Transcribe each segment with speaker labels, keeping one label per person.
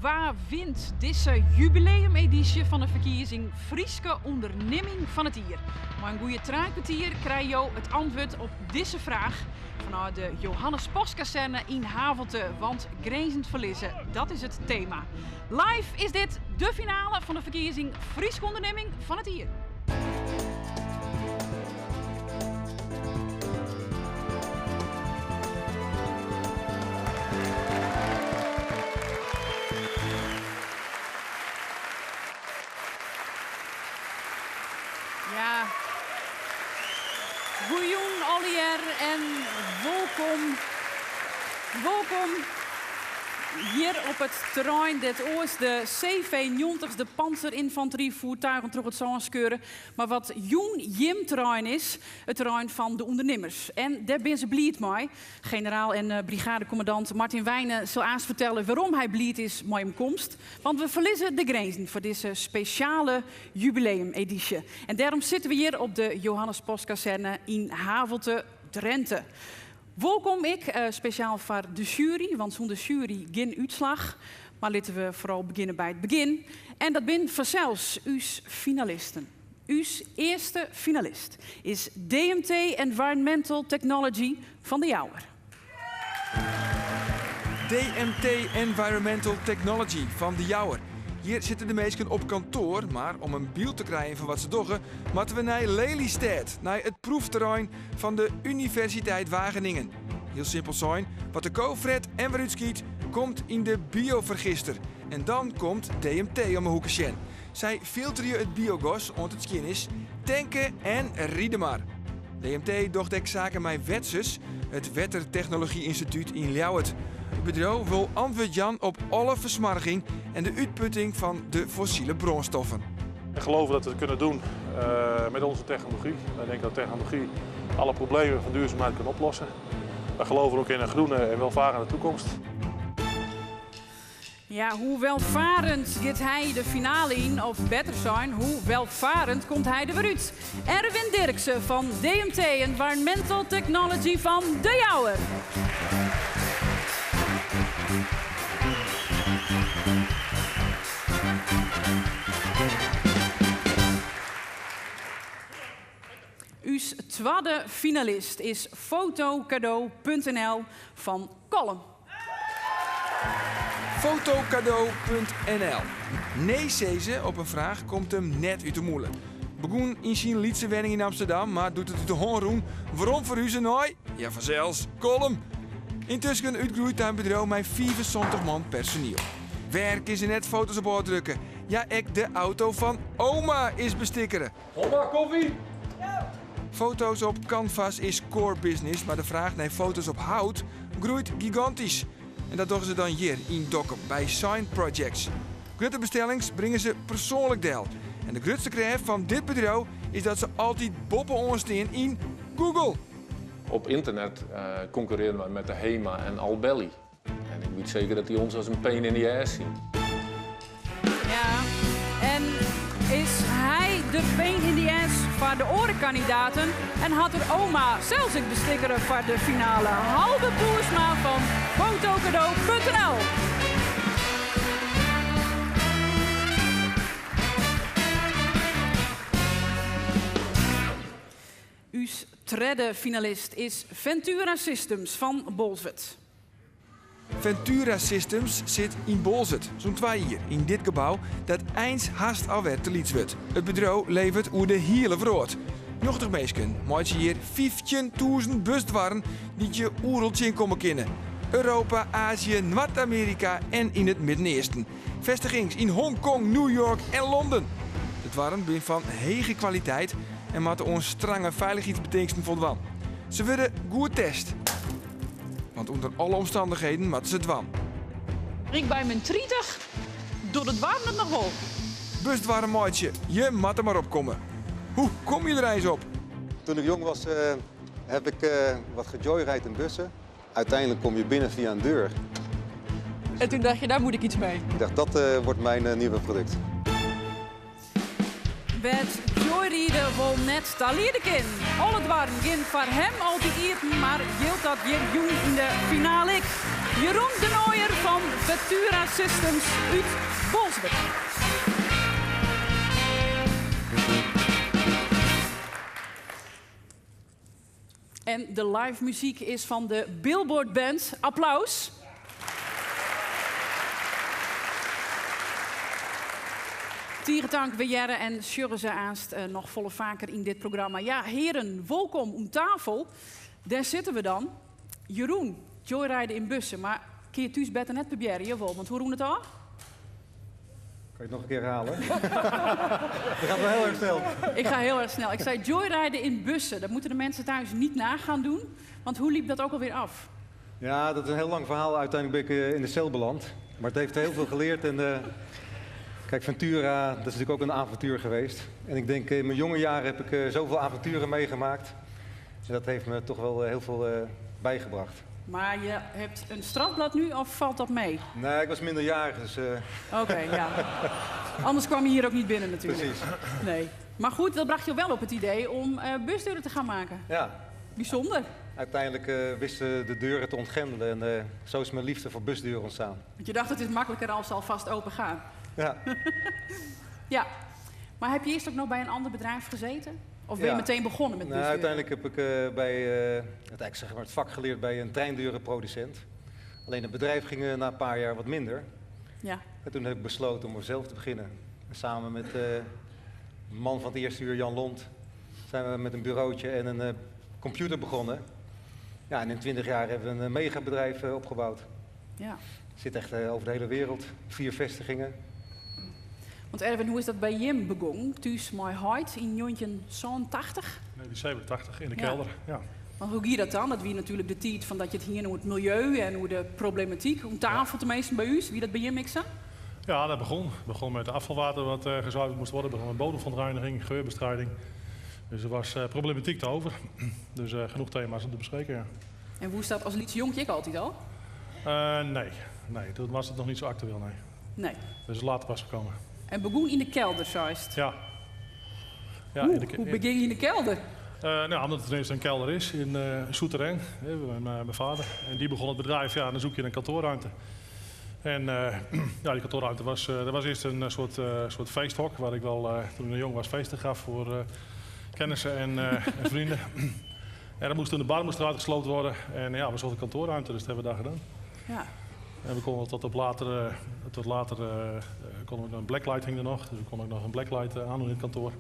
Speaker 1: Wa wint dizze jubileumedysje fan de ferkiezing Fryske ûndernimming fan it jier? Mei in goeie trijkwartier krije jo it antwurd op dizze fraach fanôf de Johannes Postkazerne yn Havelte, want grinzen ferlizze, dat is it tema. Live is dit de finale fan de ferkiezing Fryske ûndernimming fan it jier. Ja, goejûn allegear en wolkom. Wolkom hjir op it terrein dêr't oars de CV-njoggentichs, de pantserinfanteryvoertuigen, troch it sân skeure. Mar wat jûn jim terrein is, it terrein fan de ûndernimmers. En dêr binne se bliid mei. Generaal en brigadekommandant Martin Wijnen sil aanst fertelle wêrom hy bliid is mei jim komst. Want we ferlizze de grinzen foar dizze spesjale jubileumedysje. En dêrom sitte we hjir op de Johannes Postkazerne yn Havelte, Drenthe. Wolkom ek spesjaal foar de sjuery, want sûnder sjuery gjin útslach. Mar litte we foaral begjinne by it begjin. En dat bin fansels ús finalisten. Us earste finalist is DMT Environmental Technology fan De Jouwer.
Speaker 2: DMT Environmental Technology fan De Jouwer. Hjir sitte de minsken op kantoar, mar om in byld te krijen fan wat se dogge, moatte we nei Lelystêd, nei it proefterrein fan de Universiteit Wageningen. Hiel simpel sein, wat de ko fret en wer útskiet, komt yn de biofergister. En dan komt DMT om 'e hoeke sjen. Sy filterje it biogas oant it skjin is, tanke en ride mar. DMT docht ek saken mei Wetsus, it Wettertechnology-ynstitút yn Ljouwert. It bedriuw wol antwurd jaan op alle fersmoarging en de útputting fan de fossile brânstoffen.
Speaker 3: We geloven dat we het kunnen doen met onze technologie. Wij denken dat technologie alle problemen van duurzaamheid kan oplossen. Wij geloven ook in een groene en welvarende toekomst.
Speaker 1: Ja, hoe welvarend giet hy de finale yn, of better sein, hoe welvarend komt hy der wer út? Erwin Dirkse fan DMT Environmental Technology fan De Jouwer. Us twadde finalist is Fotokado.nl fan Kollum.
Speaker 2: Fotokado.nl Nee sizze op in fraach komt him net út 'e mûle. Begûn yn syn lytse wenning yn Amsterdam, mar doe't it út de hân rûn, werom ferhuze nei, ja fansels, Kollum. Yntusken útgroeid ta in bedriuw mei 75 man personiel. Wêr kin se net foto's op ôfdrukke? Ja, ek de auto fan oma is bestikkere. Oma, koffie? Foto's op canvas is core business, mar de fraach nei foto's op hout groeit gigantysk. En dat dogge se dan hjir yn Dokkum by Sign Projects. Grutte bestellings bringe se persoanlik del. En de grutste krêft fan dit bedriuw is dat se altyd boppe-oan stean yn Google.
Speaker 4: Op ynternet konkurrearje wy met de Hema en Albelli. En ik weet zeker dat die ons als een pain in the ass zien.
Speaker 1: Ja, en is hy de pain in the ass foar de oare kandidaten en hat er oma sels ek bestikkere foar de finale? Halbe Boersma fan fotokado.nl. Us tredde finalist is Ventura Systems fan Bolswert.
Speaker 2: Ventura Systems sit yn Bolswert sûnt twa jier yn dit gebou dat eins hast alwer te lyts wurdt. It bedriuw leveret oer de hiele wrâld. 90 minsken meitsje hjir 15.000 busdoarren dy't je oeral tsjinkomme kinne. Europa, Azië, Noard-Amearika en yn it Midden-Easten. Festigings yn Hongkong, New York en Londen. De doarren binne fan hege kwaliteit en moatte oan strange feilichheidsbetingsten foldwaan. Se wurde goed test, want ûnder alle omstannichheden moatte se dwaan.
Speaker 1: Ik by myn 30 docht it doarren it noch wol.
Speaker 2: Busdoarren meitsje, je moatte mar opkomme. Hoe kom je der eins op?
Speaker 5: Toen ik jong was heb ik wat gejoyride in bussen. Uiteindelijk kom je binnen via een deur.
Speaker 1: En toen dacht je, daar moet ik iets mee?
Speaker 5: Ik dacht, dat eh, wordt mijn eh, nieuwe product.
Speaker 1: Wêr't joyride wol net ta liede kin. Alle doarren gean foar him altyd iepen, mar jildt dat hjir jûn yn de finale ek? Jeroen de Nooijer fan Ventura Systems út Bolswert. En de live muzyk is fan de Billboard Band. Applaus. Tige tank, we hearre en sjogge se aanst eh, noch folle faker yn dit programma. Ja, heren, wolkom om tafel. Dêr sitte we dan. Jeroen, joyride yn bussen, mar kinne je thús better net probearje, jawol, want hoe rûn it ôf?
Speaker 5: Kan je het nog een keer herhalen? Dat gaat wel heel erg snel.
Speaker 1: Ik ga heel erg snel. Ik zei joyriden in bussen. Dat moeten de mensen thuis niet na gaan doen. Want hoe liep dat ook alweer af?
Speaker 5: Ja, dat is een heel lang verhaal. Uiteindelijk ben ik in de cel beland. Maar het heeft heel veel geleerd. En, kijk, Ventura, dat is natuurlijk ook een avontuur geweest. En ik denk, in mijn jonge jaren heb ik zoveel avonturen meegemaakt. En dat heeft me toch wel heel veel bijgebracht.
Speaker 1: Maar je hebt een strafblad nu of valt dat mee?
Speaker 5: Nee, ik was minderjarig, dus.
Speaker 1: Oké, ja. Anders kwam je hier ook niet binnen natuurlijk.
Speaker 5: Precies.
Speaker 1: Nee. Maar goed, dat bracht je wel op het idee om busdeuren te gaan maken.
Speaker 5: Ja.
Speaker 1: Bijzonder.
Speaker 5: Uiteindelijk wisten de deuren te ontgrendelen en zo is mijn liefde voor busdeuren ontstaan.
Speaker 1: Want je dacht, het is makkelijker als ze alvast open gaan.
Speaker 5: Ja.
Speaker 1: Ja. Maar heb je eerst ook nog bij een ander bedrijf gezeten? Of ben je
Speaker 5: Ja.
Speaker 1: meteen begonnen met busdeuren?
Speaker 5: Uiteindelijk heb ik bij het, eigenlijk, zeg maar, het vak geleerd bij een treindeurenproducent. Alleen het bedrijf ging na een paar jaar wat minder. En toen heb ik besloten om er zelf te beginnen. En samen met de man van het eerste uur, Jan Lont, zijn we met een bureautje en een computer begonnen. Ja, en in 20 jaar hebben we een megabedrijf opgebouwd. Zit echt over de hele wereld, 4 vestigingen.
Speaker 1: Want Erwin, hoe is dat bij Jim begonnen? Thuis My Height in 1987?
Speaker 3: Nee, die 87 in de kelder, ja.
Speaker 1: Want hoe ging dat dan? Dat wie natuurlijk de tijd van dat je het hier hoe het milieu en hoe de problematiek om tafel tenminste bij u is. Wie dat bij Jim mixen?
Speaker 3: Ja, dat begon. Het begon met afvalwater wat gezuiverd moest worden. Het begon met bodemverontreiniging, geurbestrijding. Dus er was problematiek te over. Dus genoeg thema's om te bespreken, ja.
Speaker 1: En hoe is dat als liedje jonkje ik altijd al?
Speaker 3: Nee. Nee, toen was het nog niet zo actueel, nee.
Speaker 1: Nee.
Speaker 3: Dus later pas gekomen.
Speaker 1: En begon in de kelder, zo is het?
Speaker 3: Ja. Ja,
Speaker 1: Hoe
Speaker 3: in de
Speaker 1: begin je in de kelder?
Speaker 3: Omdat het ineens een kelder is in Souterrain, hè, bij mijn vader. En die begon het bedrijf, ja, en dan zoek je een kantoorruimte. En die kantoorruimte was, dat was eerst een soort feesthok, waar ik wel, toen ik nog jong was, feesten gaf voor kennissen en vrienden. En dan moest toen de bar moest eruit gesloopt worden. En we zochten kantoorruimte, dus dat hebben we daar gedaan. En we konden tot op later tot later konden we een blacklight hing er nog. Dus we konden ook nog een blacklight aandoen in het kantoor.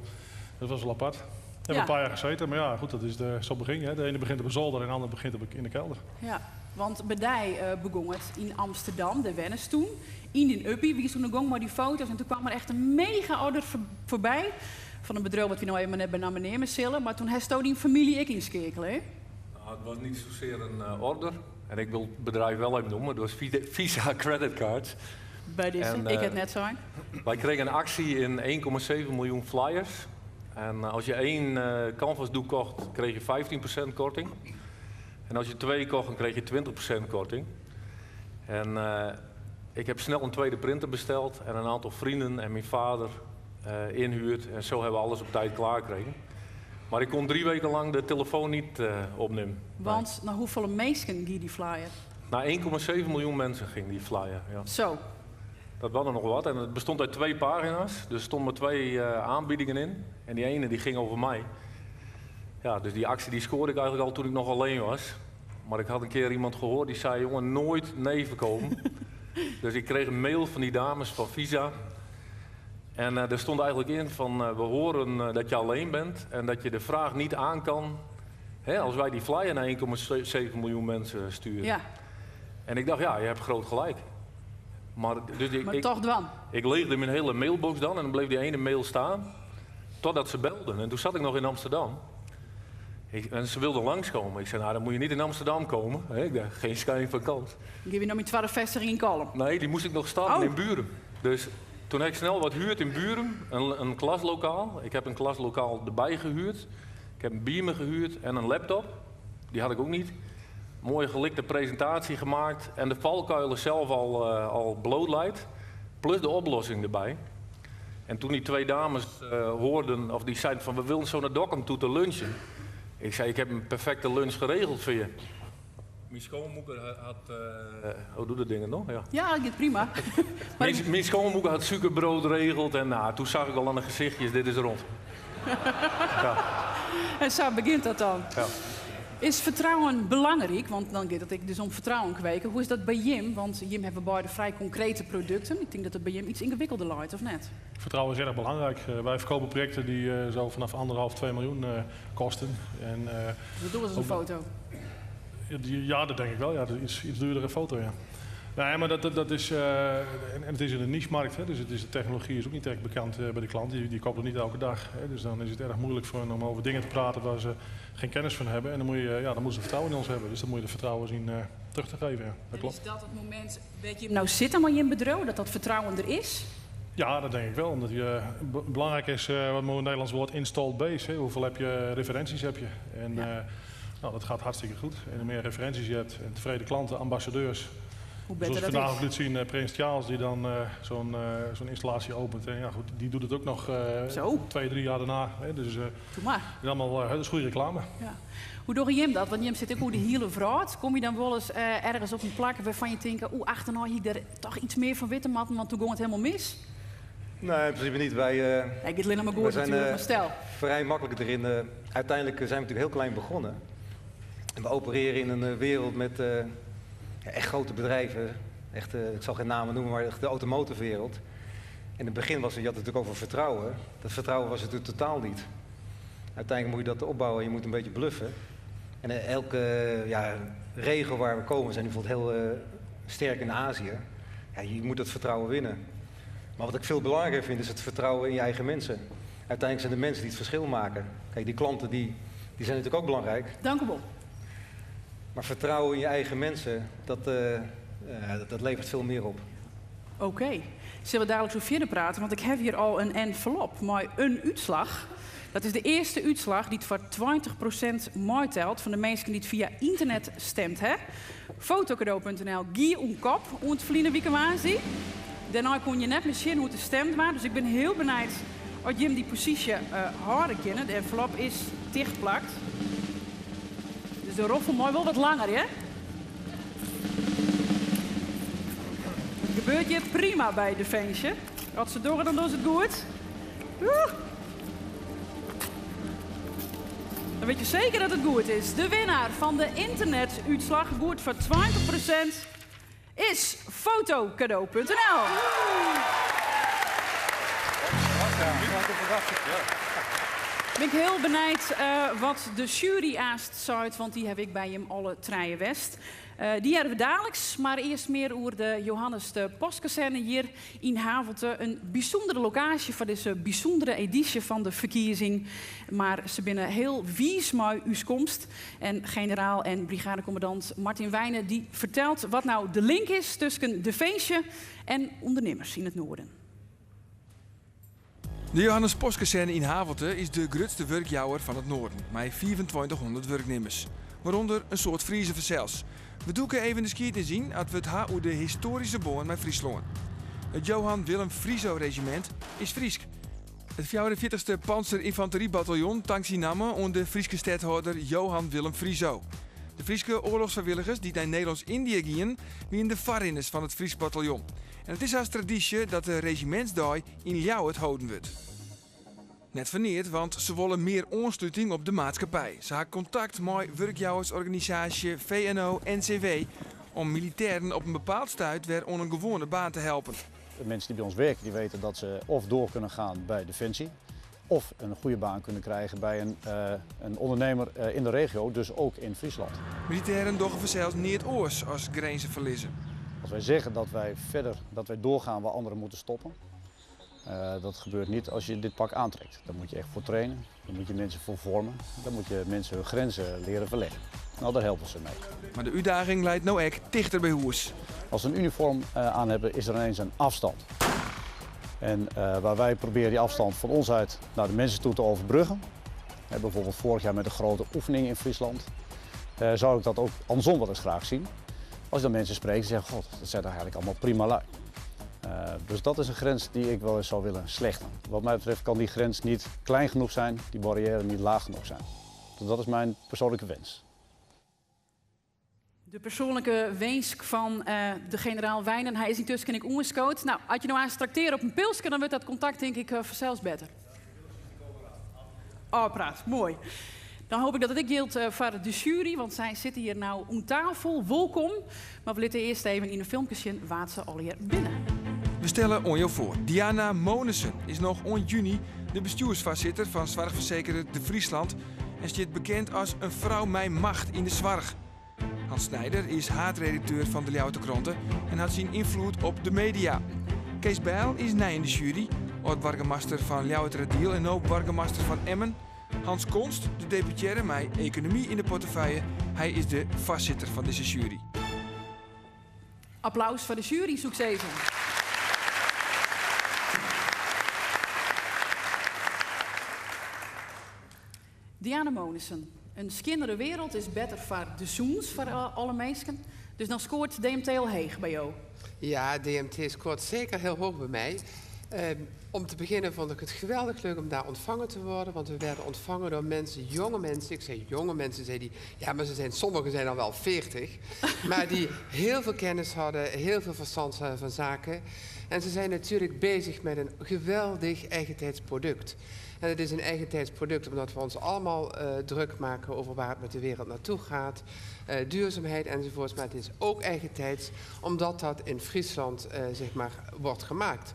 Speaker 3: Dat was wel apart. We hebben een paar jaar gezeten, maar ja, goed, dat is de, zo begin je, hè. De ene begint op een zolder en de andere begint in de kelder.
Speaker 1: Ja, want bij die begon het in Amsterdam, de Wennis toen. In die Uppie, wie is toen de gong maar die foto's. En toen kwam er echt een mega order voorbij. Van een bedrijf wat we nou even net bij naar beneden zullen. Maar toen heeft die familie ik inschakelen, hè?
Speaker 4: Het was niet zozeer een order. En ik wil het bedrijf wel even noemen. Dat was Visa creditcards.
Speaker 1: Bij deze, ik het net zijn.
Speaker 4: Wij kregen een actie in 1,7 miljoen flyers. En als je 1 canvasdoek kocht, kreeg je 15% korting. En als je 2 kocht, dan kreeg je 20% korting. En ik heb snel een tweede printer besteld en een aantal vrienden en mijn vader inhuurd. En zo hebben we alles op tijd klaar gekregen. Maar ik kon 3 weken lang de telefoon niet opnemen.
Speaker 1: Want naar hoeveel mensen ging die flyer?
Speaker 4: Naar 1,7 miljoen mensen ging die flyer, ja.
Speaker 1: Zo.
Speaker 4: Dat was er nog wat. En het bestond uit 2 pagina's. Dus er stonden maar 2 aanbiedingen in. En die ene die ging over mij. Ja, dus die actie die scoorde ik eigenlijk al toen ik nog alleen was. Maar ik had een keer iemand gehoord die zei, jongen, nooit nee verkopen. Dus ik kreeg een mail van die dames van Visa. En er stond eigenlijk in van, we horen dat je alleen bent en dat je de vraag niet aan kan, hè, als wij die flyer naar 1,7 miljoen mensen sturen. En ik dacht, ja, je hebt groot gelijk. Maar, dus ik,
Speaker 1: Maar
Speaker 4: ik,
Speaker 1: toch dwan.
Speaker 4: Ik leegde mijn hele mailbox dan en dan bleef die ene mail staan totdat ze belden. En toen zat ik nog in Amsterdam. En ze wilden langskomen. Ik zei, nou, dan moet je niet in Amsterdam komen. Hè, ik dacht, geen schijn van kans.
Speaker 1: Dan geef je nog mijn tweede vestiging in Kolm.
Speaker 4: Nee, die moest ik nog starten in Buren. Dus toen heb ik snel wat huurd in Buren, een klaslokaal. Ik heb een klaslokaal erbij gehuurd. Ik heb een beamer gehuurd en een laptop. Die had ik ook niet. Mooie gelikte presentatie gemaakt en de valkuilen zelf al blootleid. Plus de oplossing erbij. En toen die 2 dames hoorden, of die zeiden van we willen zo naar Dokkum toe te lunchen. Ik zei, ik heb een perfecte lunch geregeld voor je. Myn skoanmoeke hat. Oh, docht dat ding it noch? Ja.
Speaker 1: Ja, dat giet prima.
Speaker 4: Myn skoanmoeke hat sûkerbrood regeld en nou, toen zag ik al aan de gezichtjes, dit is rond.
Speaker 1: Ja. En sa begjint dat dan.
Speaker 4: Ja.
Speaker 1: Is fertrouwen belangryk? Want dan giet it ek dus om fertrouwen kweke. Hoe is dat by jim? Want jim hawwe beide frij konkrete produkten. Ik tink dat it by jim iets yngewikkelder leit, of net?
Speaker 3: Vertrouwen is erg belangrijk. Wij verkopen projecten die zo vanaf anderhalf, 2 miljoen kosten. En,
Speaker 1: Dat dogge se as in foto?
Speaker 3: Ja, dat denk ik wel. Ja, dat is iets duurdere foto, ja. Nee, maar dat is, en het is in een niche-markt, hè, dus de technologie is ook niet echt bekend bij de klant. Die koopt het niet elke dag. Hè, dus dan is het erg moeilijk voor hen om over dingen te praten waar ze geen kennis van hebben. En dan, moet je, ja, dan moeten ze vertrouwen in ons hebben. Dus dan moet je de vertrouwen zien terug te geven. Ja, dat
Speaker 1: En
Speaker 3: klopt.
Speaker 1: is dat het moment dat je nou zit aan je bedrijf, dat dat vertrouwen er is?
Speaker 3: Ja, dat denk ik wel. Omdat je belangrijk is, wat moet het Nederlands woord, installed base. Hè? Hoeveel heb je, referenties heb je? En dat gaat hartstikke goed. En hoe meer referenties je hebt en tevreden klanten, ambassadeurs.
Speaker 1: Hoe beter
Speaker 3: Zoals
Speaker 1: dat
Speaker 3: vandaag
Speaker 1: is.
Speaker 3: ook liet zien, Prins Charles die dan zo'n installatie opent. En ja, goed, die doet het ook nog
Speaker 1: Zo.
Speaker 3: 2, 3 jaar daarna. Hè? Dus
Speaker 1: Doe maar.
Speaker 3: het is allemaal dat is goede reclame.
Speaker 1: Ja. Hoe doe Jim dat? Want Jim zit ook hoe de hele wrâld. Kom je dan wel eens ergens op een plak waarvan je denkt, oeh, achterna hier er toch iets meer van witte matten, want toen ging het helemaal mis?
Speaker 5: Nee, in principe niet. Wij
Speaker 1: Ja, ik het alleen maar goed
Speaker 5: zijn,
Speaker 1: natuurlijk, maar stel.
Speaker 5: vrij makkelijk erin. Uiteindelijk zijn we natuurlijk heel klein begonnen. En we opereren in een wereld met echt grote bedrijven. Echt, ik zal geen namen noemen, maar echt de automotive wereld. In het begin was het, je had het natuurlijk over vertrouwen. Dat vertrouwen was het natuurlijk totaal niet. Uiteindelijk moet je dat opbouwen en je moet een beetje bluffen. En elke regio waar we komen, zijn nu bijvoorbeeld heel sterk in Azië. Ja, je moet dat vertrouwen winnen. Maar wat ik veel belangrijker vind, is het vertrouwen in je eigen mensen. Uiteindelijk zijn de mensen die het verschil maken. Kijk, die klanten die zijn natuurlijk ook belangrijk.
Speaker 1: Dank u wel.
Speaker 5: Maar vertrouwen in je eigen mensen, dat levert veel meer op.
Speaker 1: Oké. Zullen we dadelijk zo verder praten? Want ik heb hier al een envelop met een uitslag. Dat is de eerste uitslag die het voor 20% mooi telt van de mensen die het via internet stemt. Hè? Fotocadeau punt N L, Guy Oenkop, ontverliezen wie kan zien. Daarna kon je net misschien hoe het gestemd was. Dus ik ben heel benieuwd of Jim die positie houden kan. De envelop is dichtplakt. Dus de roffel mooi wel wat langer, hè? Het gebeurt je prima bij Defensie. Als ze door, dan doen ze het goed. Oeh. Dan weet je zeker dat het goed is. De winnaar van de internetuitslag, goed voor 20%, is fotocadeau punt N L. Ben ik heel benijd wat de jury aast zuid, want die heb ik bij hem alle treien west. Die hebben we dadelijks, maar eerst meer over de Johannes de Postkazerne hier in Havelte. Een bijzondere locatie voor deze bijzondere editie van de verkiezing. Maar ze binnen heel wies mooi uw komst. En generaal en brigadecommandant Martin Wijnen die vertelt wat nou de link is tussen Defensie en ondernemers in het noorden.
Speaker 2: De Johannes Postkazerne in Havelte is de grootste werkjouwer van het noorden, met 2500 werknemers. Waaronder een soort Friese verzels. We doeken even de skiet in zien dat we het ha oer de historische boorn met Friesland. Het Johan Willem Friso regiment is Friesk. Het 44e Panzerinfanteriebataljon tankt zijn naam onder de Frieske stedhouder Johan Willem Friso. De Frieske oorlogsvrijwilligers die naar Nederlands-Indië gingen, waren de varrinners van het Fries bataljon. En het is als traditie dat de regimentsdag in Ljouwert houden wordt. Net verneerd, want ze willen meer aansluiting op de maatschappij. Ze hebben contact met werkjouwersorganisatie VNO-NCW om militairen op een bepaald stuit weer onder een gewone baan te helpen.
Speaker 6: De mensen die bij ons werken, die weten dat ze of door kunnen gaan bij Defensie, of een goede baan kunnen krijgen bij een ondernemer in de regio, dus ook in Friesland.
Speaker 2: Militairen doggen zelfs niet het oors als grenzen verliezen.
Speaker 6: Als wij zeggen dat wij verder, dat wij doorgaan waar anderen moeten stoppen, dat gebeurt niet als je dit pak aantrekt. Daar moet je echt voor trainen, daar moet je mensen voor vormen, daar moet je mensen hun grenzen leren verleggen. Daar helpen ze mee.
Speaker 2: Maar de uitdaging leidt nou echt dichter bij hoes.
Speaker 6: Als ze een uniform aan hebben, is er ineens een afstand. En waar wij proberen die afstand van ons uit naar de mensen toe te overbruggen. Hè, bijvoorbeeld vorig jaar met een grote oefening in Friesland, zou ik dat ook andersom wel eens graag zien. Als je dan mensen spreekt en zeggen, god, dat zijn toch eigenlijk allemaal prima lui. Dus dat is een grens die ik wel eens zou willen slechten. Wat mij betreft kan die grens niet klein genoeg zijn, die barrière niet laag genoeg zijn. Dus dat is mijn persoonlijke wens.
Speaker 1: De persoanlike winsk fan de generaal Wijnen. Hy is yntusken ek oanskood. Nou, as je no aanst traktearje op in pilske, dan wurdt dat kontakt tink ik fansels better. Ôfpraat, moai. Dan hoop ik dat it ek jildt foar de sjuery, want sy sitte hjir no oan tafel. Wolkom. Mar we litte earst even yn in filmke sjen wa't se allegear binne.
Speaker 2: We stelle oan jo foar. Diana Monissen is noch oant juny de bestjoersfoarsitter fan soarchfersekerder De Friesland en stiet bekend as in frou mei macht yn de soarch. Hans Snijder is haadredakteur fan de Ljouwerter Krante en hat syn ynfloed op de media. Kees Bijl is nij yn de sjuery, âld-boargemaster fan Ljouwerteradiel en no boargemaster fan Emmen. Hans Konst, de deputearre mei ekonomy yn de portefeuille, hy is de foarsitter fan dizze sjuery.
Speaker 1: Applaus foar de sjuery, soe ik sizze. Diana Monissen, In skjinnere wereld is better foar de sûnens foar alle minsken. Dus dan skoart DMT al heech by jo?
Speaker 7: Ja, DMT scoort zeker heel hoog bij mij. Om te beginnen vond ik het geweldig leuk om daar ontvangen te worden. Want we werden ontvangen door mensen, jonge mensen. Ik zei jonge mensen, zei die, ja, maar sommigen zijn al wel 40. Maar die heel veel kennis hadden, heel veel verstand van zaken. En ze zijn natuurlijk bezig met een geweldig eigentijds product. En het is een eigentijds product omdat we ons allemaal druk maken over waar het met de wereld naartoe gaat. Duurzaamheid enzovoorts. Maar het is ook eigentijds omdat dat in Friesland wordt gemaakt.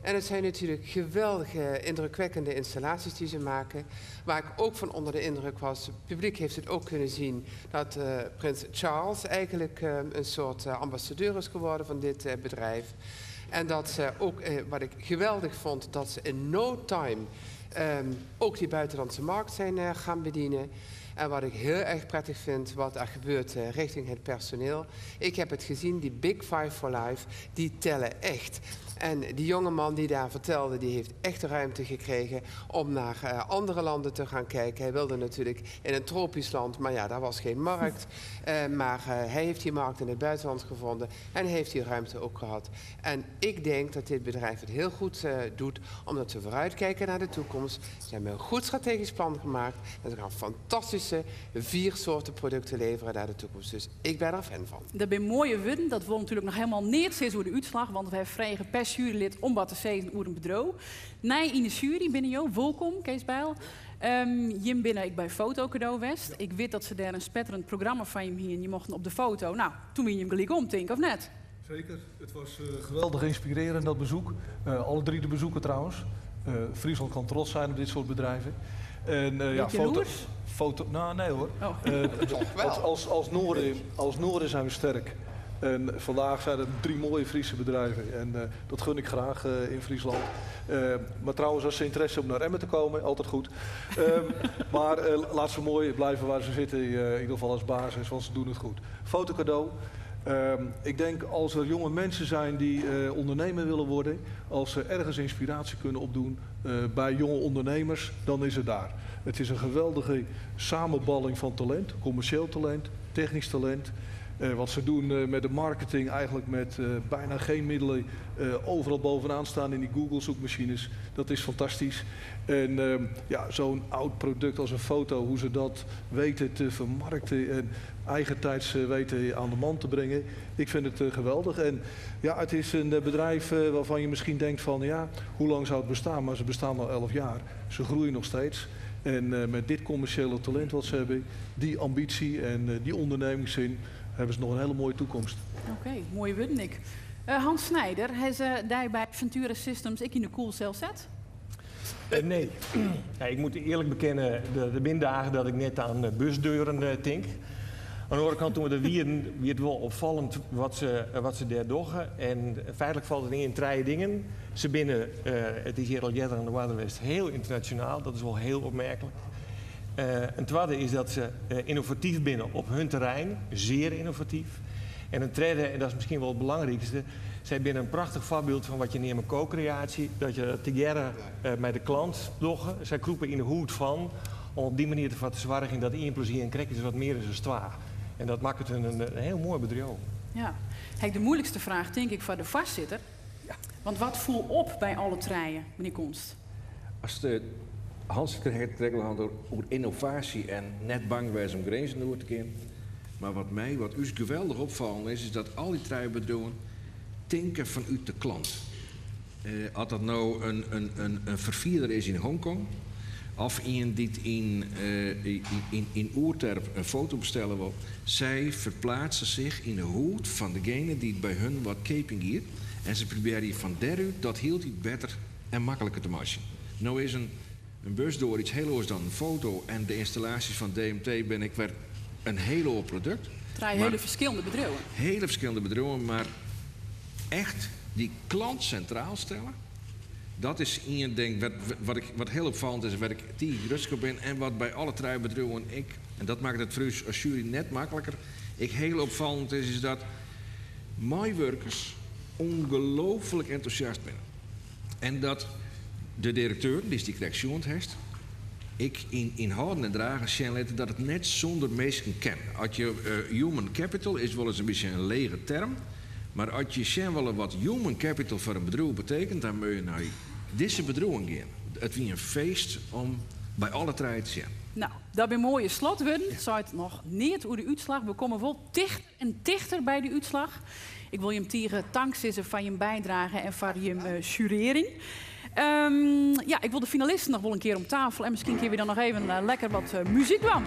Speaker 7: En het zijn natuurlijk geweldige, indrukwekkende installaties die ze maken. Waar ik ook van onder de indruk was, het publiek heeft het ook kunnen zien, dat prins Charles eigenlijk een soort ambassadeur is geworden van dit bedrijf. En dat ze ook, wat ik geweldig vond, dat ze in no time ook die buitenlandse markt zijn gaan bedienen. En wat ik heel erg prettig vind, wat er gebeurt richting het personeel. Ik heb het gezien, die Big Five for Life, die tellen echt. En die jonge man die daar vertelde, die heeft echt de ruimte gekregen om naar andere landen te gaan kijken. Hij wilde natuurlijk in een tropisch land, maar daar was geen markt. Maar hij heeft die markt in het buitenland gevonden en heeft die ruimte ook gehad. En ik denk dat dit bedrijf het heel goed doet, omdat ze vooruitkijken naar de toekomst. Ze hebben een goed strategisch plan gemaakt en ze gaan fantastische 4 soorten producten leveren naar de toekomst. Dus ik ben er fan van.
Speaker 1: Dat zijn mooie woorden. Dat wil natuurlijk nog helemaal niks is over de uitslag, want wij vregen per jurylid om wat te zeggen over een bedrijf. Nij in de jury binnen jou. Welkom, Kees Bijl. Jim binnen ik bij Foto Cadeau West. Ik weet dat ze daar een spetterend programma van je hier en je mocht op de foto. Nou, toen ben je hem gelijk om, denk of net?
Speaker 3: Zeker. Het was geweldig inspirerend, dat bezoek. Alle 3 de bezoeken trouwens. Friesland kan trots zijn op dit soort bedrijven. En ja,
Speaker 1: Beetje
Speaker 3: foto,
Speaker 1: loers?
Speaker 3: foto, nou, nee hoor.
Speaker 1: Oh.
Speaker 7: Toch wel.
Speaker 3: Als Noorden zijn we sterk. En vandaag zijn het 3 mooie Friese bedrijven. En dat gun ik graag in Friesland. Maar trouwens, als ze interesse hebben om naar Emmen te komen, altijd goed. Maar laat ze mooi blijven waar ze zitten, in ieder geval als basis, want ze doen het goed. Fotocadeau. Ik denk als er jonge mensen zijn die ondernemer willen worden, als ze ergens inspiratie kunnen opdoen bij jonge ondernemers, dan is het daar. Het is een geweldige samenballing van talent, commercieel talent, technisch talent. Wat ze doen met de marketing, eigenlijk met bijna geen middelen overal bovenaan staan in die Google zoekmachines. Dat is fantastisch. En zo'n oud product als een foto, hoe ze dat weten te vermarkten en eigentijds weten aan de man te brengen. Ik vind het geweldig. En het is een bedrijf waarvan je misschien denkt van, hoe lang zou het bestaan? Maar ze bestaan al 11 jaar. Ze groeien nog steeds. En met dit commerciële talent wat ze hebben, die ambitie en die ondernemingszin, hebben ze nog een hele mooie toekomst.
Speaker 1: Oké, mooie woorden, Nick. Hans Snijder, hij is daar bij Ventura Systems, ik in de koelcel zet?
Speaker 8: Nee. Ja, ik moet eerlijk bekennen, de mindagen dat ik net aan busdeuren tink. Aan de andere kant, toen we er wierden, werd het wel opvallend wat ze daar doggen. En feitelijk valt het in 3 dingen. Ze binnen, het is hier al jaren aan de Waterwest, heel internationaal. Dat is wel heel opmerkelijk. Een tweede is dat ze innovatief binnen op hun terrein, zeer innovatief. En een derde, en dat is misschien wel het belangrijkste, zij binnen een prachtig voorbeeld van wat je neemt co-creatie, dat je together met de klant doggen. Zij kroepen in de hoed van, om op die manier te verzorgen dat 1 plus 1 krek is wat meer is dan 2. En dat maakt het een heel mooi bedrijf.
Speaker 1: Ja. Kijk, de moeilijkste vraag denk ik voor de vastzitter.
Speaker 9: Ja.
Speaker 1: Want wat voel op bij alle treien, meneer Konst?
Speaker 9: Als de Hans krijgt het over innovatie en net bang wijs om grenzen door te gaan. Mar wat my, wat ús geweldich opfallen is, is dat al dy trije bedriuwen tinke fanút de klant. As dat no in ferfierder is yn Hongkong of ien dy't yn yn Oerterp in foto bestelle wol, sy ferplaatse sich yn 'e hûd fan degene dy't by hun wat keapjen giet en se probearje fan dêrút dat hieltyd better en makliker te meitsjen. No is in busdoar iets hiel oars dan in foto en de ynstallaasjes fan DMT binne ek wer in hiel oar produkt.
Speaker 1: Trije hiele ferskillende bedriuwen.
Speaker 9: Hiele ferskillende bedriuwen, mar echt dy klant sintraal stelle, dat is ien ding wat, wat, ik, wat hiel opfallend is en wêr't ik tige grutsk op bin en wat by alle trije bedriuwen ek, en dat makket it foar ús as sjuery net makliker, ek hiel opfallend is, is dat meiwurkers ongelooflik entûsjast binne. En dat de direkteur, dy'tst dy krekt sjoen hast, ek yn yn hâlden en dragen sjen litte dat it net sûnder minsken kin. As je human capital is wolris in bytsje in lege term, mar as je sjen wolle wat human capital foar in bedriuw betekent, dan moatte je nei dizze bedriuwen gean. It wie in feest om by alle trije te sjen.
Speaker 1: No, dat binne moaie slotwurden. It seit noch neat oer de útslach. We komme wol tichter en tichter by de útslach. Ik wol jim tige tank sizze foar jim bydrage en foar jim sjurearring. Ja, ik wol de finalisten noch wol in kear om tafel en miskien kinne we dan noch even lekker wat muzyk dwaan.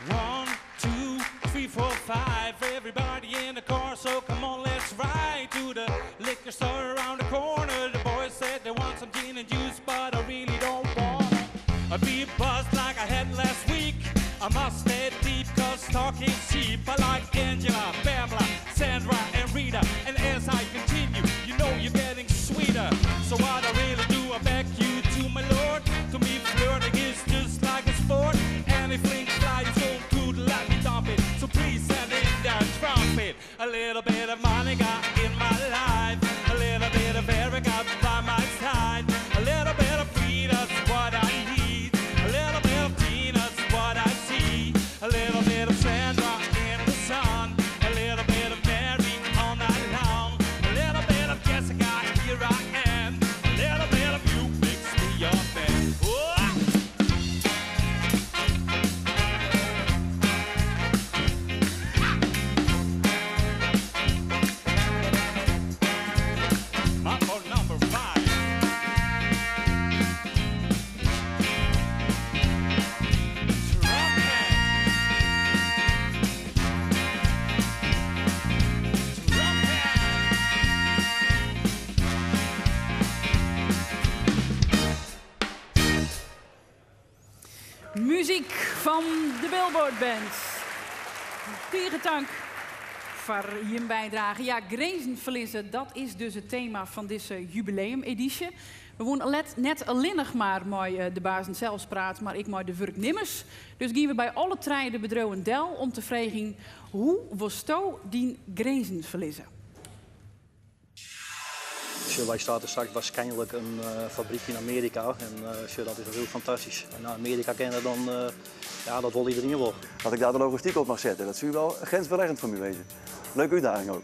Speaker 10: One, two, three, four, five. Everybody in the car, so come on, let's ride to the liquor store around the corner. The boys said they want some gin and juice, but I really don't wanna be buzzed like I had last week. I must stay deep, cause talk is cheap. I like Angela, Pamela, Sandra, and Rita. And as I continue, you know you're getting sweeter. So what I really do, I beg you to my lord. To me, flirting is just like a sport. And if things fly, it's so good, let me dump it. So please send in that trumpet. A little bit of Monica in my life. A little bit of Erica by my side. A little bit of Rita's what I need. A little bit of Tina's what I see. A little bit of Sandra in the sun. A little bit of Mary all night long. A little bit of Jessica, here I am. A little bit of you makes me your man. Oh! Mambo number 5. Trumpet. Trumpet.
Speaker 1: Muzyk fan de Billboard Band. Tige tank foar jim bydrage. Ja, grinzen ferlizze, dat is dus it tema fan dizze jubileumedysje. We woene net allinnich mar mei de bazen sels prate, mar ek mei de wurknimmers. Dus giene we by alle trije de bedriuwen del om te freegjen: hoe wolsto dyn grinzen ferlizze?
Speaker 11: Sjoch, wy starte straks waarskynlik in fabryk yn Amearika en sjoch, dat is natuerlik fantastysk. En nei Amearika kinne, dan, ja, dat wol iderien wol.
Speaker 12: Dat ik daar de logistiek op mag zetten, dat soe wel grensverleggend voor mij wezen. Leuke uitdaging ook.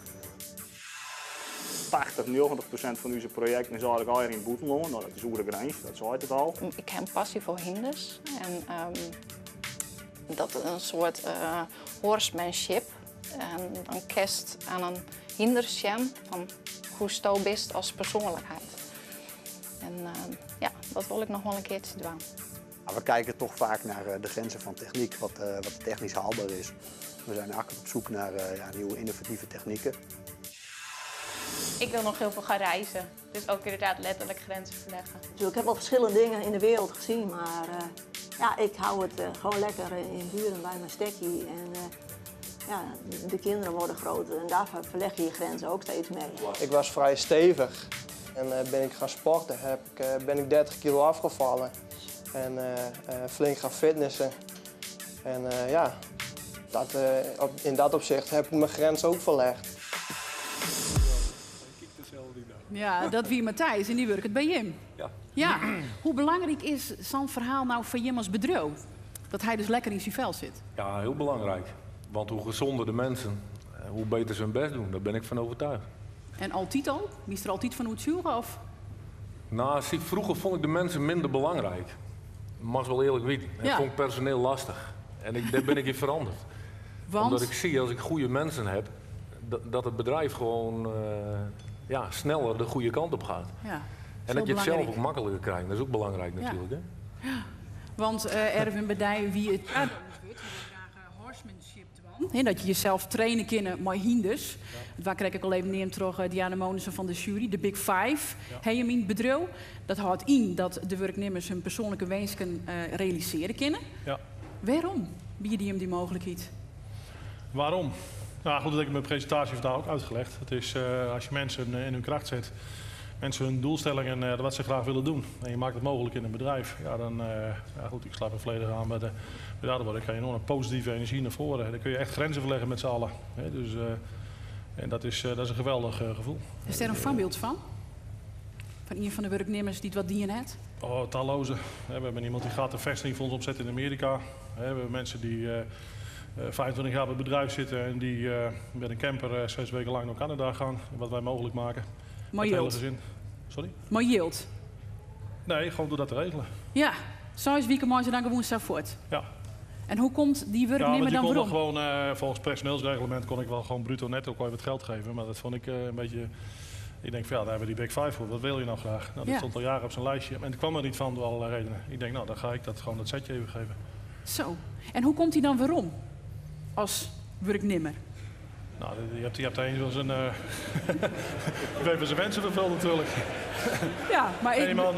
Speaker 13: 80, 90% fan ús projekten is eigentlik allegear yn it bûtenlân. No, dat is oer de grins, dat seit it al.
Speaker 14: Ik ha in passy foar hynders en dat is in soart horsemanship. En dan kinst oan in hynder sjen fan hoe'tsto bist as persoanlikheid. En ja, dat wol ik noch wol in keartsje dwaan.
Speaker 15: We kijken toch vaak naar de grenzen van techniek, wat technisch haalbaar is. We zijn eigenlijk op zoek naar, ja, nieuwe innovatieve technieken.
Speaker 16: Ik wil nog heel veel gaan reizen. Dus ook inderdaad letterlijk grenzen verleggen.
Speaker 17: Dus ik heb al verschillende dingen in de wereld gezien, maar ja, ik hou het gewoon lekker in Buren bij mijn stekkie. En ja, de kinderen worden groter en daar verleg je je grenzen ook steeds mee.
Speaker 18: Ik was vrij stevig en ben ik gaan sporten. Ben ik 30 kilo afgevallen en flink gaan fitnessen. En ja, in dat opzicht heb ik mijn grens ook verlegd.
Speaker 1: Ja, dat wie Matthijs en dy wurket by jim.
Speaker 4: Ja.
Speaker 1: Ja. Hoe belangryk is sa'n ferhaal no foar jim as bedriuw? Dat hy dus lekker yn syn fel sit.
Speaker 4: Ja, hiel belangryk. Want hoe gezonder de mensen, hoe beter ze hun best doen. Daar ben ik van overtuigd.
Speaker 1: En altyd al? Wiest der altyd fan oertsjûge? Of?
Speaker 4: Nou, zie, vroeger vond ik de mensen minder belangrijk. Mag wel eerlijk weten. Dat
Speaker 1: Ja.
Speaker 4: vond ik personeel lastig. En daar ben ik in veranderd.
Speaker 1: Want?
Speaker 4: Omdat ik zie, als ik goede mensen heb, dat het bedrijf gewoon ja, sneller de goede kant op gaat.
Speaker 1: Ja,
Speaker 4: En
Speaker 1: zo
Speaker 4: dat je het zelf
Speaker 1: belangrijk.
Speaker 4: ook makkelijker krijgt. Dat is ook belangrijk
Speaker 1: Ja.
Speaker 4: natuurlijk. Hè?
Speaker 1: Ja. Want Erwin Bedij, wie het horsemanship dwan. Hè, dat je jezelf trainen kunnen, maar hinders. Waar krijg ik al even neem terug Diana Monissen van de jury, de Big Five.
Speaker 3: Ja.
Speaker 1: Hè, je mijn bedrijf. Dat houdt in dat de werknemers hun persoonlijke wensen realiseren kunnen.
Speaker 3: Ja.
Speaker 1: Waarom bieden die hem die mogelijkheid?
Speaker 3: Waarom? Nou goed, dat heb ik in mijn presentatie vandaag ook uitgelegd. Het is als je mensen in hun kracht zet, mensen hun doelstellingen en wat ze graag willen doen. En je maakt het mogelijk in een bedrijf. Ja, dan, ja, goed, ik sluit me volledig aan bij de Adel. Dan kan je enorm positieve energie naar voren. Dan kun je echt grenzen verleggen met z'n allen. Hè, dus, en dat is een geweldig gevoel.
Speaker 1: Is daar een voorbeeld van? Van een van de werknemers die het wat dienen heeft?
Speaker 3: Oh, talloze. Hè, we hebben iemand die gaat de vestiging voor ons opzetten in Amerika. Hè, we hebben mensen die 25 jaar bij het bedrijf zitten en die met een camper 6 weken lang naar Canada gaan. Wat wij mogelijk maken.
Speaker 1: Maar
Speaker 3: Het hele
Speaker 1: yield.
Speaker 3: gezin. Sorry?
Speaker 1: Maar yield.
Speaker 3: Nee, gewoon door dat te regelen.
Speaker 1: Ja, zo is Wieke Mooi dan gewoon zo voort.
Speaker 3: Ja.
Speaker 1: En hoe komt die
Speaker 3: Ja,
Speaker 1: werknemer
Speaker 3: want je
Speaker 1: dan
Speaker 3: kon
Speaker 1: waarom?
Speaker 3: wel gewoon, volgens personeelsreglement kon ik wel gewoon bruto netto kon je wat geld geven. Maar dat vond ik een beetje... Ik denk van ja, daar hebben we die Big Five voor. Wat wil je nou graag? Nou, dat
Speaker 1: Ja.
Speaker 3: stond al jaren op zijn lijstje. En het kwam er niet van door allerlei redenen. Ik denk, nou, dan ga ik dat gewoon dat setje even geven.
Speaker 1: Zo. En hoe komt hij dan waarom? Als werknemer?
Speaker 3: Nou, je hebt een van zijn, een van zijn wensen vervuld natuurlijk.
Speaker 1: Ja, maar
Speaker 3: En
Speaker 1: ik
Speaker 3: die man,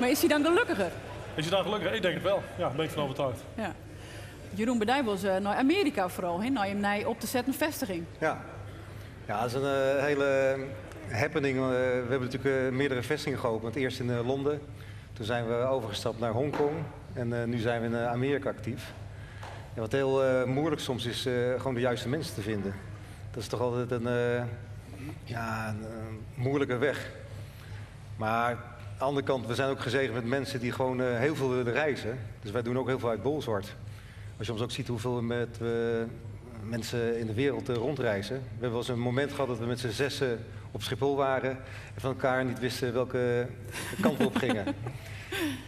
Speaker 1: Maar is hij dan gelukkiger?
Speaker 3: Is hij dan gelukkiger? Ik denk het wel. Ja, daar ben ik van overtuigd.
Speaker 1: Ja. Jeroen Bedij was naar Amerika vooral, hè? Naar hem naar op te zetten vestiging.
Speaker 5: Ja. Ja, dat is een hele happening. We hebben natuurlijk meerdere vestigingen geopend. Eerst in Londen. Toen zijn we overgestapt naar Hongkong. En nu zijn we in Amerika actief. En wat heel moeilijk soms is, gewoon de juiste mensen te vinden. Dat is toch altijd een moeilijke weg. Maar aan de andere kant, we zijn ook gezegend met mensen die gewoon heel veel willen reizen. Dus wij doen ook heel veel uit Bolsward. Als je soms ook ziet hoeveel met mensen in de wereld rondreizen. We hebben wel eens een moment gehad dat we met z'n zessen op Schiphol waren en van elkaar niet wisten welke kant we op gingen.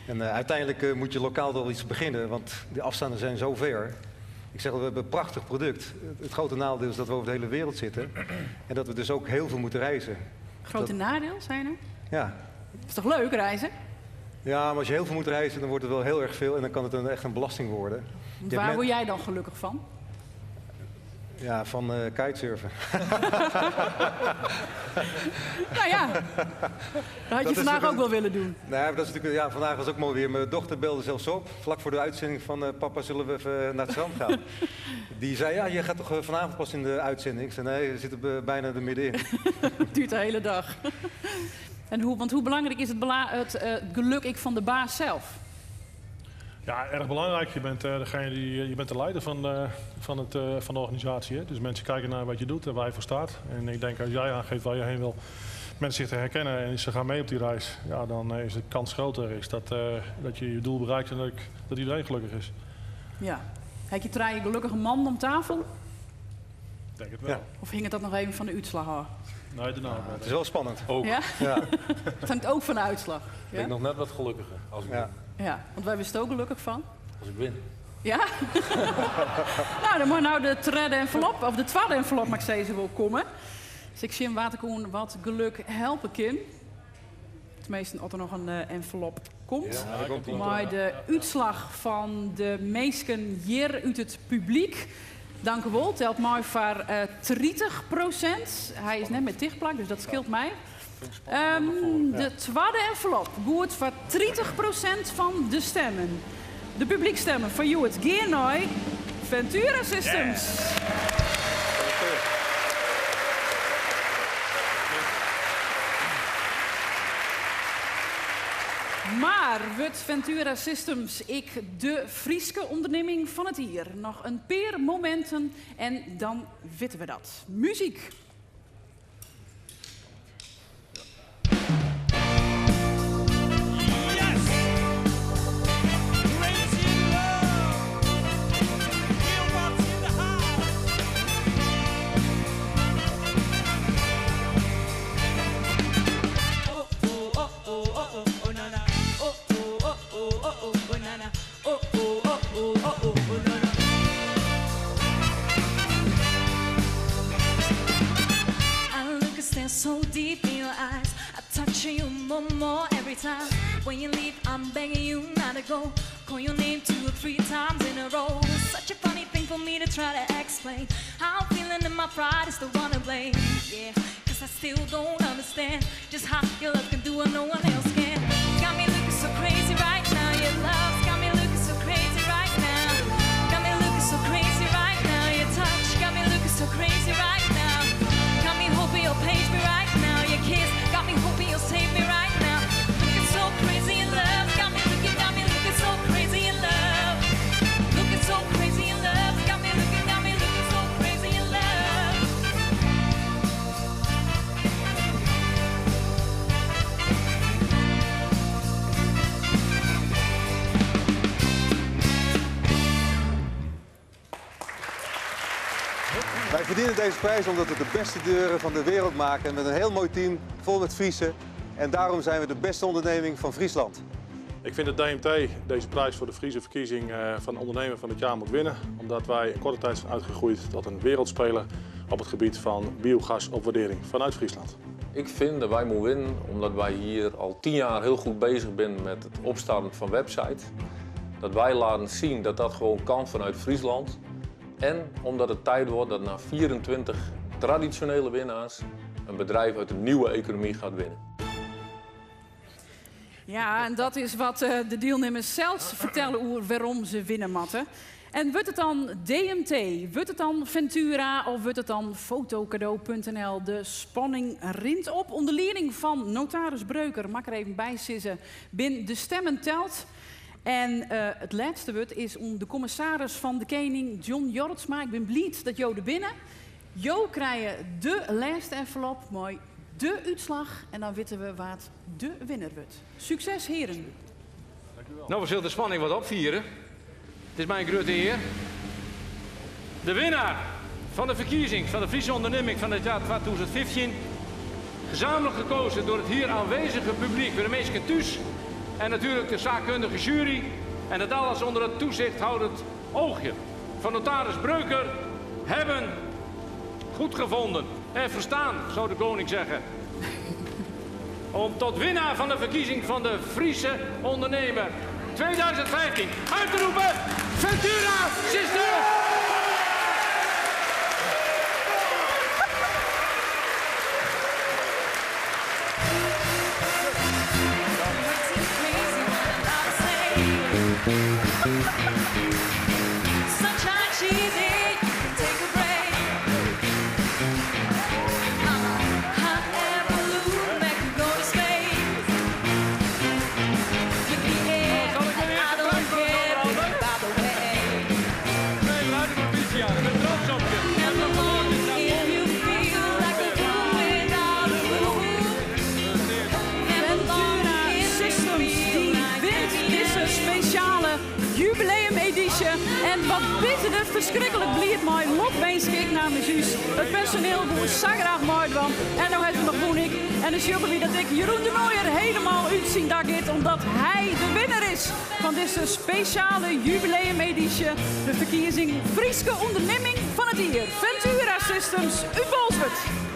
Speaker 5: En uiteindelijk moet je lokaal wel iets beginnen, want de afstanden zijn zo ver. Ik zeg al, we hebben een prachtig product. Het grote nadeel is dat we over de hele wereld zitten en dat we dus ook heel veel moeten reizen.
Speaker 1: Grote nadeel, zijn er?
Speaker 5: Ja.
Speaker 1: Is toch leuk, reizen?
Speaker 5: Ja, maar als je heel veel moet reizen, dan wordt het wel heel erg veel en dan kan het echt een belasting worden.
Speaker 1: Want
Speaker 5: Je hebt
Speaker 1: waar
Speaker 5: men-
Speaker 1: word jij dan gelukkig van?
Speaker 5: Ja, van kitesurfen.
Speaker 1: Nou ja, dat had je
Speaker 5: Dat is
Speaker 1: vandaag
Speaker 5: natuurlijk
Speaker 1: ook wel willen doen.
Speaker 5: Nee, maar dat is natuurlijk, ja, vandaag was ook mooi weer. Mijn dochter belde zelfs op, vlak voor de uitzending van papa, zullen we even naar het strand gaan? Die zei, ja, je gaat toch vanavond pas in de uitzending? Ik zei, nee, we zitten bijna er middenin.
Speaker 1: Het duurt de hele dag. Want hoe belangrijk is het geluk ik van de baas zelf?
Speaker 3: Ja, erg belangrijk. Je bent degene die, je bent de leider van de organisatie. Hè? Dus mensen kijken naar wat je doet en waar je voor staat. En ik denk als jij aangeeft waar je heen wil, mensen zich te herkennen en ze gaan mee op die reis. Ja, dan is de kans groter is dat je je doel bereikt en dat iedereen gelukkig is.
Speaker 1: Ja. Heb je drie gelukkige man om tafel?
Speaker 3: Ik denk het wel.
Speaker 5: Ja.
Speaker 1: Of hing het dat nog even van de uitslag af?
Speaker 3: Nee, daarna
Speaker 5: Ja, het is wel spannend.
Speaker 4: Ook.
Speaker 1: Ja?
Speaker 5: Ja.
Speaker 1: Het hangt ook van de uitslag.
Speaker 4: Ben ik
Speaker 1: Ja?
Speaker 4: nog net wat gelukkiger als ik
Speaker 5: Ja.
Speaker 4: win.
Speaker 1: Ja, want wij wisten ook gelukkig van.
Speaker 4: Als ik win.
Speaker 1: Ja? Nou, dan moet nou de tweede envelop, of de tweede envelop, mag ik zeggen, wel komen. Dus ik zie hem Waterkoen wat geluk helpen kan. Tenminste, als er nog een envelop komt.
Speaker 5: Ja, daar komt ie.
Speaker 1: Maar de uitslag van de meesten hier uit het publiek. Dank u wel, telt mooi voor 30%. Hij is net met dichtplak, dus dat scheelt mij. De tweede envelop, goed voor 30% van de stemmen. De publiekstemmen van Hewitt Geernoy, Ventura Systems. Maar wordt Ventura Systems ik de Frieske onderneming van het jaar? Nog een paar momenten en dan weten we dat. Muziek.
Speaker 19: Every time when you leave, I'm begging you not to go. Call your name two or three times in a row. Such a funny thing for me to try to explain. How I'm feeling and my pride is the one to blame. Yeah, cause I still don't understand just how your love can do what no one else can. Got me looking so crazy right now. Your love's got me looking so crazy right now. Got me looking so crazy right now. Your touch got me looking so crazy right now. Got me hoping you'll page me right now. Your kiss got me hoping you'll save me right now. Looking so crazy in love. Got me looking, got me looking so crazy in love. Looking so crazy in love. Got me looking, got me looking so crazy in love.
Speaker 5: Wij verdienen deze prijs omdat we de beste deuren van de wereld maken met een heel mooi team vol met Friezen. En daarom zijn we de beste onderneming van Friesland.
Speaker 3: Ik vind dat DMT deze prijs voor de Friese verkiezing eh, van ondernemer van het jaar moet winnen. Omdat wij in korte tijd zijn uitgegroeid tot een wereldspeler op het gebied van biogasopwaardering vanuit Friesland.
Speaker 4: Ik vind dat wij moeten winnen omdat wij hier al 10 jaar heel goed bezig zijn met het opstarten van websites. Dat wij laten zien dat dat gewoon kan vanuit Friesland. En omdat het tijd wordt dat na 24 traditionele winnaars een bedrijf uit de nieuwe economie gaat winnen.
Speaker 1: Ja, en dat is wat eh, de dielnimmers zelf fertelle oer wêrom't se winne moatte. En wurdt it dan DMT, wurdt it dan Ventura of wurdt it dan fotocadeau.nl? De spanning rint op. Under lieding fan notaris Breuker, moat ik der even by sizze, binne de stimmen teld. En eh, it lêste wurd is oan de kommissaris fan de Kening, John Jorritsma. Ik bin bliid dat jo der binne. Jo krije de lêste envelop, mei de útslach. En dan witte we wa't de winner wurdt. Sukses, hearen.
Speaker 20: No, we sille de spanning wat opfiere. It is my in grutte ear. De winnaar fan de ferkiezing fan de Fryske ûndernimming fan it jier 2015. Gezamenlijk gekozen door het hier aanwezige publyk, de minsken thús en natuerlik de saakkundige jury. En dat alles ûnder it tafersichthoudend eachje fan notaris Breuker hebben goed gevonden en verstaan, zou de koning zeggen. Om tot winnaar fan de ferkiezing fan de Fryske ondernemer 2015 uit te roepen Ventura Systems!
Speaker 19: Sunshine cheesy, you can take a break. I'm a hot air balloon that can go to space. With the air, and I don't care, baby, by the way. Never alone if you feel like a room without a roof. Never alone
Speaker 1: Ventura
Speaker 19: if you
Speaker 1: Systems
Speaker 19: feel
Speaker 1: dy
Speaker 19: like
Speaker 1: wint dizze spesjale jubileumedysje. En wat binne der ferskriklik bliid mei. Lokwinsk ik namens ús. It personiel woe sa graach meidwaan. En no hawwe we noch wûn ek. En dan sjogge we dat ek Jeroen de Nooijer hielendal út syn dak giet. Omdat hy de winner is fan dizze spesjale jubileumedysje. De ferkiezing Fryske ûndernimming fan it jier. Ventura Systems út Bolsward.